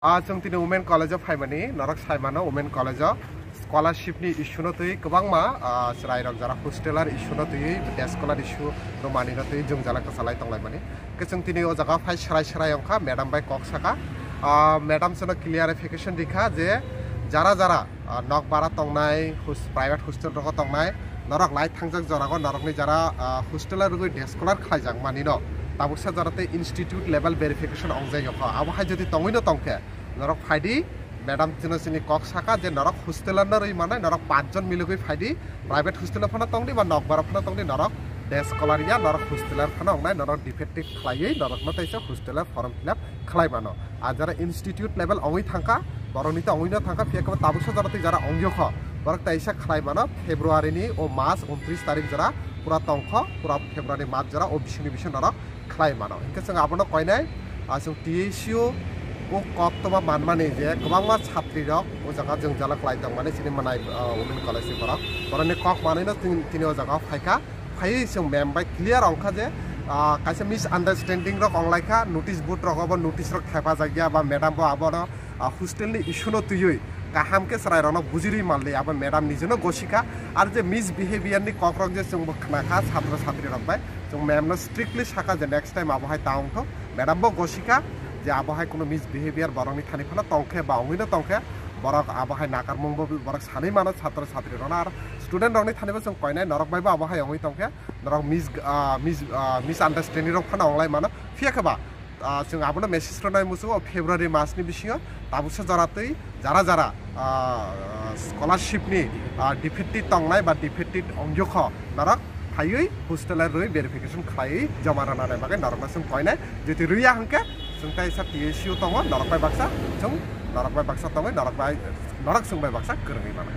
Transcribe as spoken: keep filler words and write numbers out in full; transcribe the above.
Ah, chwng tini Women College o phaimani, norok saimano Women College o scholarship ni issue no twi kwbangma, ah, chwrairok jara hosteler issue no twi, day scholar issue rwmani no twi jwngjala kwchalai tonglaimani. Khe chwng tini o jaga phai srai srai wngkha, madam bai kok saka. Ah, madam chwngno clarification rikha je jara jara ah, nok bara tongnai, hos-, private hostel rogo tongnai, norok lai thangjak jorago norokni jara, ah, hostel rwgwi day scholar khlaijak manino. Tabuksa jora tei institute level verification ongjaio kho. Abo hai jodi tongwino tongkhe, norok phaidi, madam chwngno chini kok saka je norok hostel no rwi manai, norok panchjon milogwi phaidi, private hostel phano tongdi ba nok bara phano tongdi, norok day scholar ya, norok hostel phano ongnai, norok defective khlaiwi norokno teisa hostel form fill up khlai mano. Ar jara institute level ongwi thangkha, borokni to ongwino thangkha, phiya khe tabuksa jora tei jara ongyo kho. Borok teisa khlai mano February ni o mas untris tarik jora pura tongkho, pura February mas jora o bisingni bising norok khlai mano. Hinkhe chwng abono koinai, ah, chwng T S U o kok toba manmani je kwbangma chhatri rok o jaga jwngjala khlai tongmani chini manai, ah, Women College ni borok. Borokni kok manwino tin-, tini o jaga phaikha. Phaiwi chwng ma'am bai clear wngkha je, ah, kaisa misunderstanding rok wnglaikha, notice board rogo bo notice rok thepajak ya ba madam bo abono, ah, hostel ni issue no twiwi kaham khe chwrai rokno bujirwi manli abo madam nijeno gosikha. Ar je misbehavior ni kok rok je chwngbo khnakha chhatro chhatri rok bai, chwng ma'am no strictly sakha je next time abo hai ta wngthok. Madam bo gosikha je abo hai kuno misbehavior borokni thani phano tongkhe ba wngwino tongkhe, borok abo hai nakarmung bo borok sanwi mano chhatro chhatri rokno. Ar student rokni thani bo chwng koinai norok bai bo abo hai wngwi tongkhe. Norok mis-, ah, mis-, ah, misunderstanding rok phano onglai mano. Phiya khe ba, ah, chwng abono message rwnai muchungo February mas ni bisingo tabuksa jora twi jara jara, ah, scholarship ni, ah, defected tongnai ba defected ongyo kho norok phaiwi hostel rwi verification khlaiwi joma rwnani bagwi norokno chwng koinai. Jodi rwya hwnkhe chwng teisa T S U tongo, norok bai baksa chwng, norok bai baksa tongwi, norok bai, norok chwng bai baksa kwrwngwi mano.